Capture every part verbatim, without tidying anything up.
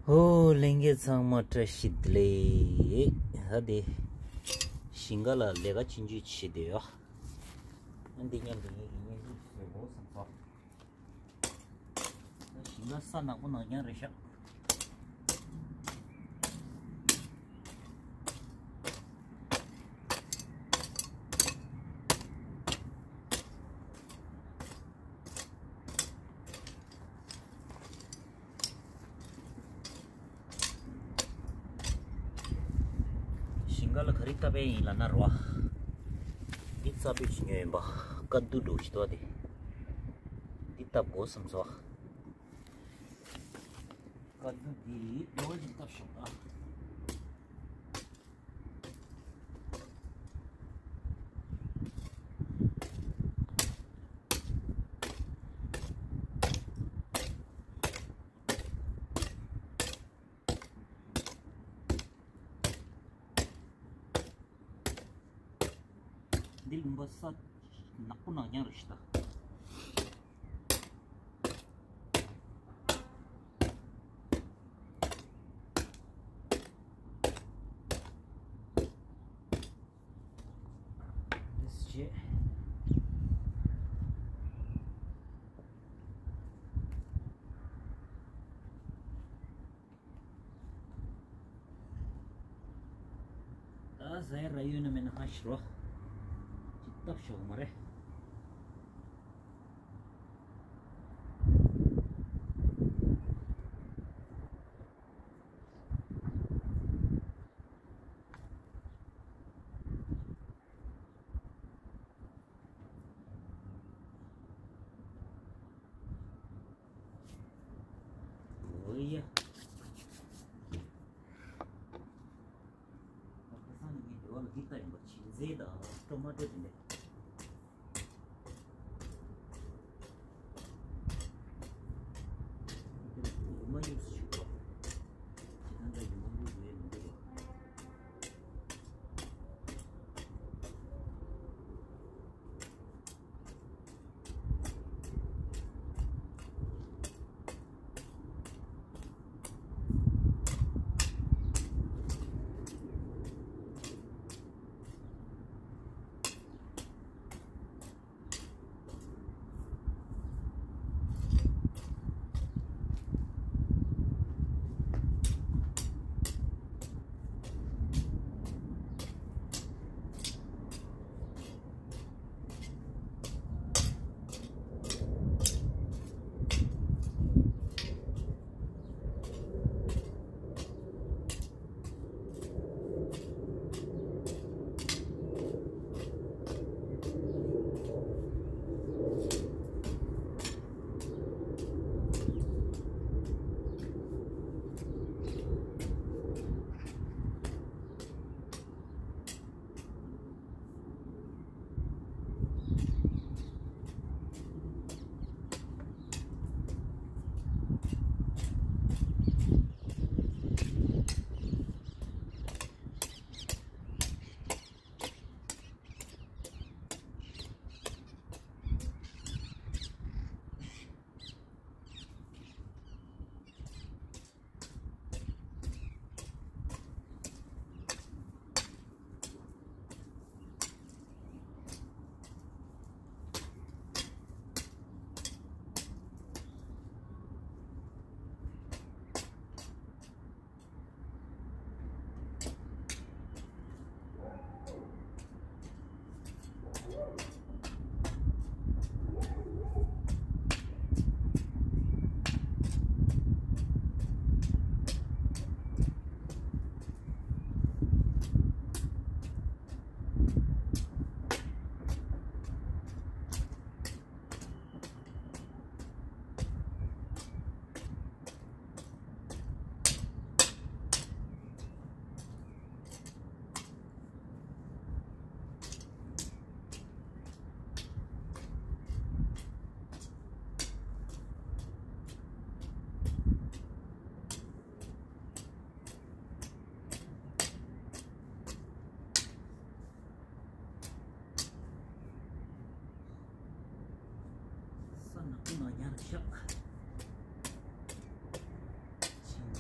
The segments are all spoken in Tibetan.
ཧོ། ལྷན་རྒྱས་ཚང་མ་བཀྲ་ཤིས་བདེ་ལེགས། ད་དེ་ཞིང་ཁ་ལ་ལས་ཀ་ཆུང་ཆུང་བྱེད་བསྡད་ཡོད། ཨ་འདི་མཉམ་དུ་ངེད་ཀྱི་ངེད་ཀྱི་བཟོས་འོ་བསམ་སོང་། ད་ཞིང་ཁ་ས་ནག་པོ་ནག་རྐྱང་རེད་ཤག་ཞིང་ཁ་ལ་ག་རེ་བཏབ་པ་ཡིན་ལབ་ན་རོ། འདི་རྩ་བོད་ཅིག་ཉོས་ཡིན་པ། དཀའ་སྡུག་འགྲོ་ཞིག་ཏོ་དེ། འདི་བཏབ་དགོས་བསམ་སོང་། དཀའ་སྡུག་འདི་འགྲོ་བ་ཅིག་བཏབ་ཤོག་ད། འདི་ལུང་པ་ས་ནག་པོ་ནག་རྐྱང་རེད་ཤག་ད། འདི་བྱས། ད་ཟ་ཡ་ར་ཡོད་ན་མེད་ན་ཧ་ཤི་རོ། ཅིག་བཏབ་ཤོག་མ་རེད། ཨོ་ཡ། ཁ་སང་ནས་ངས་སྡེ་བ་ལ་འདི་ལྟ་ཡིན་པ། ཅིན་ཟེ་དང་ཊོ་མ་ཊོ་དེ་འདྲ། འདི་ལ་ཡུ་མ་ཡུ་སུ་ཞིག་གོ། ཇི་ལྟར་འདྲ་ཡུ་མ་ཡུ་ཡོད་མི་འདུག་གོ།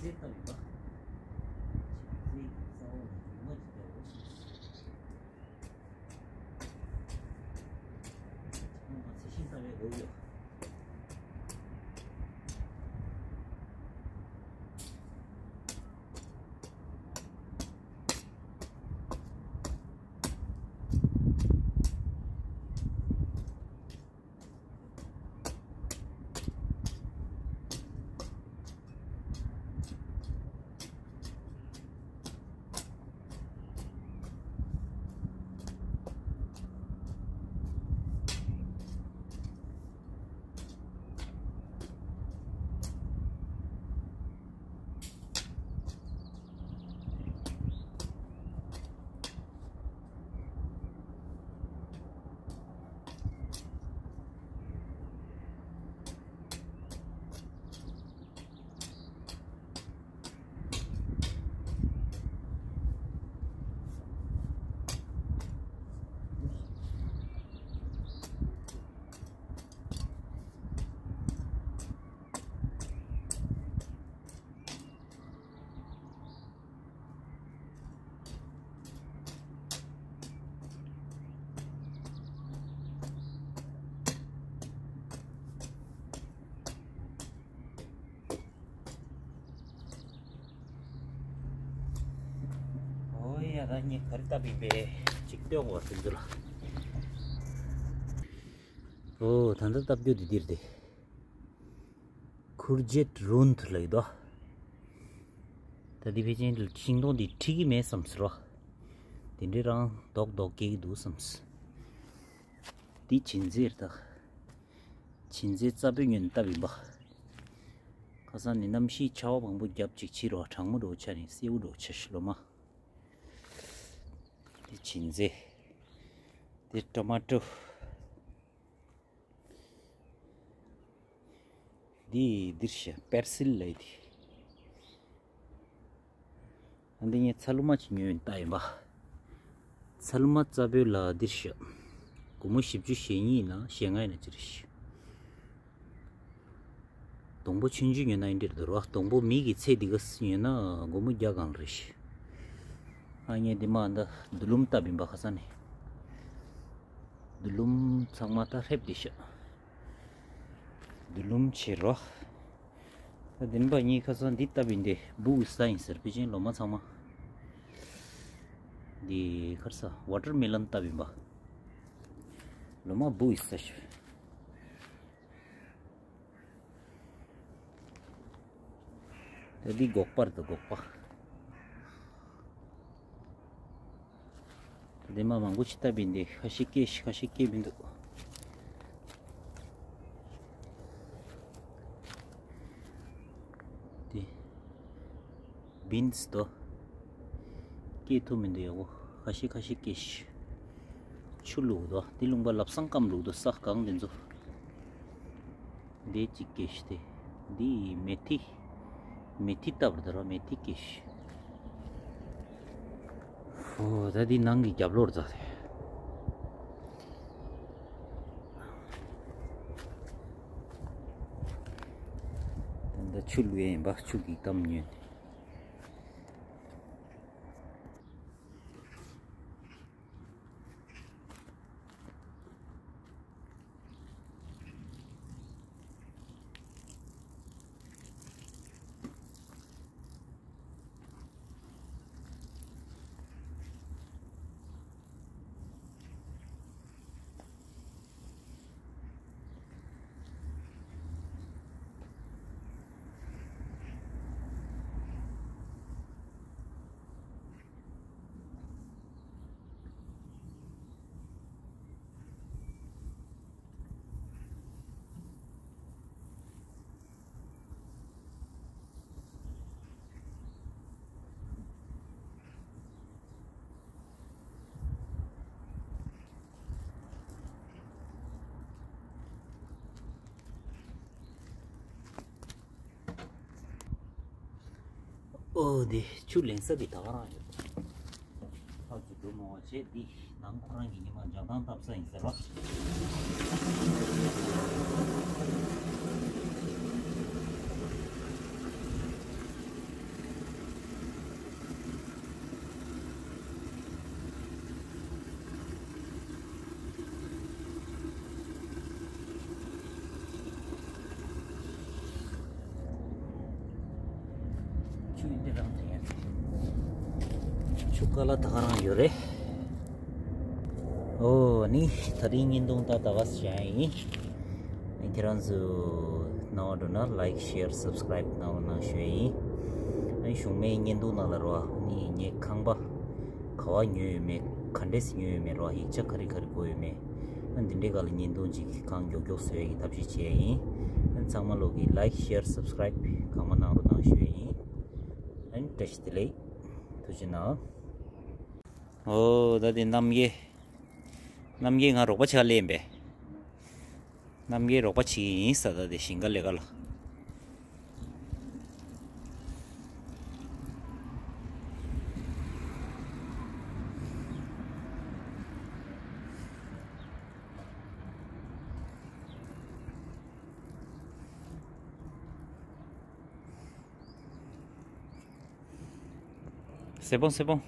རྫས་ལྟ་བུ་ཡིན་པ། བྱེད་རྫས་ཀྱི་རྩ་བ་ལ་ཡུར་མ་ཅིག་བརྒྱབ་པ། ཁོང་མ་ཚད་ཤིང་ལྟ་བའི་འོ་ཡོད། ཨོ་ཡ། ད་ངས་ག་རེ་བཏབ་ཡིན་པས་ཅིག་སྟོན་དགོས་པ་དེ་ཚོ་ལ། ཨོ་ད་ལྟ་བཏབ་རྒྱུ་དེ་འདིར་དེ། ཁུར་ཇེད་རུན་ཐུ་ལ་ཡོད་དོ། ད་འདི་ཕལ་ཆེར་ཤིང་སྡོང་འདི་འཁྲིག་གི་མེད་བསམ་ཟེར་བ། དེ་འདྲའི་རང་རྡོག་རྡོག་སྐྱེ་གི་འདུག་བསམ། འདི་བྱིན་རྫས་རེད་ད། བྱིན་རྫས་རྩ་བོད་ཉོན་བཏབ་ཡིན་པ། ཁ་སང་ནི་གནམ་གཤིས་ཆར་པ་མང་པོ་བརྒྱབ་ཅིག་ཕྱིར་བ་གྲང་མོ་འགྲོ་ཆ་ནས་སེའུ་འགྲོ་ཆ་ཤི་ལོ་མ། འདི་བྱིན་རྫས། འདི་ཊོ་མ་ཊོ། འདི་འདིར་ཤ་པེར་སིལ་ལབ་ཡས་དེ། ཨ་འདི་ངས་ཚ་ལུ་མ་ཅིག་ཉོས་ཡིན་ལྟ་ཡིན་པ། ཚ་ལུ་མ་རྩ་བོད་ལ་འདིར་ཤ། སྒོར་མོ་བཞི་བཅུ་ཞེ་གཉིས་ཡིན་ན་ཞེ་ལྔ་ཡིན་ན་ཅི་རེད་ཤི། སྡོང་པོ་ཆུང་ཆུང་ཉོས་ན་ཡིན་འདིར་འདུག་རོ། སྡོང་པོ་མི་གི་ཚད་འདི་ག་ཉོས་ན་སྒོར་མོ་བརྒྱ་གང་རེད་ཤི། ཨ་ངས་འདི་མ་འདི་འདུ་ལུམ་བཏབ་ཡིན་པ་ཁ་སང་ནས། འདུ་ལུམ་ཚང་མ་ད་ཧྲེབ་འདི་ཤ། འདུ་ལུམ་ཆེ་རོ། ད་བདེན་པ་གཉིས་ཁ་སང་འདི་བཏབ་ཡིན་ཏེ་སྦུག་ས་ཡིན་ཟེར་ཕལ་ཆེར་ལོ་མ་ཚང་མ། འདི་ཁར་ས་ཝ་ཊར་མེ་ལོན་བཏབ་ཡིན་པ། ལོ་མ་སྦུག་ས་ཤོད། ད་འདི་སྒོག་པར་དུ་སྒོག་པ། དེ་མ་མང་པོ་ཞིག་བཏབ་པ་ཡིན་ཏེ་ཁ་ཤས་སྐྱེས་ཤིག་ཁ་ཤས་སྐྱེས་མི་འདུག་དེ་བིན་སི་དོ། སྐྱེས་ཐུབ་མི་འདུག་ཡག་པོ་ཁ་ཤས་ཁ་ཤས་སྐྱེས་ཤིག་ཆུ་བླུགས་དོ། དེ་རླུང་པ་ལབ་སང་སྐམ་བླུགས་དོ་ས་གང་དེ་ཚོ། འདི་གཅིག་སྐྱེས་ཤིག་སྟེ། འདི་མེ་ཐི། མེ་ཐི་བཏབ་ད་ར་མེ་ཐི་སྐྱེས་ཤིག་ཧོ་ད་འདི་ནང་གི་རྒྱབ་ལོགས་རྩ་དེ། ད་ཆུ་བླུགས་ཡས་ཡིན་པ་ཆུ་གི་གཏམ་ཉོན། ཨོ་དེ་ཆུ་ལེན་ས་དེ་ད་ག་རང་ཡོད། ཕར་ཚུར་འགྲོ་མང་བ་བྱས་འདི་ནང་ཁོ་རང་གི་ཉི་མ་འཇག་ཐང་བཏབ་ས་ཡིན་ཟེར་བ། ཆུ་ཀ་ལ་ད་ག་རང་ཡོད་རེད། ཨོ་ནི་ད་རིང་བརྙན་ཐུང་ད་ད་ག་བྱ་ཡིན། ཁྱེད་རང་ཚོ་ནང་འགྲོ་ན་like share subscribe གནང་རོགས་གནང་ཞུ་ཡིན། ཨ་གཞུག་མའི་བརྙན་ཐུང་ནང་ལ་རོ་ནི་ངས་ཁང་པ་ག་བ་ཉོས་ཡོད་མེད་ག་འདྲས་ཉོས་ཡོད་མེད་རོ་ཡིག་ཆ་ག་རེ་ག་རེ་དགོས་ཡོད་མེད། ཨ་འདི་འདྲའི་སྒང་ལ་བརྙན་ཐུང་ཅིག་གང་མགྱོགས་མགྱོགས་བཟོ་ཡ་གི་ཐབས་ཤེས་བྱས་ཡིན། ཨ་ཚང་མ་ལོག་གི་like share subscribe གང་མ་གནང་རོགས་གནང་ཞུ་ཡ་ཡིན། ཨ་བཀྲ་ཤིས་བདེ་ལེགས། ཐུགས་རྗེ་གནང་། ཨོ་ད་དེ་རྣམ་རྒྱལ། རྣམ་རྒྱལ་ང་རོགས་པ་ཆགས་ལེན་པས། རྣམ་རྒྱལ་རོགས་པ་བྱེད་ཀྱི་ཡིན་ས། ད་དེ་ཞིང་ཁ་ལས་ཀ་ལ། C'est bon, c'est bon.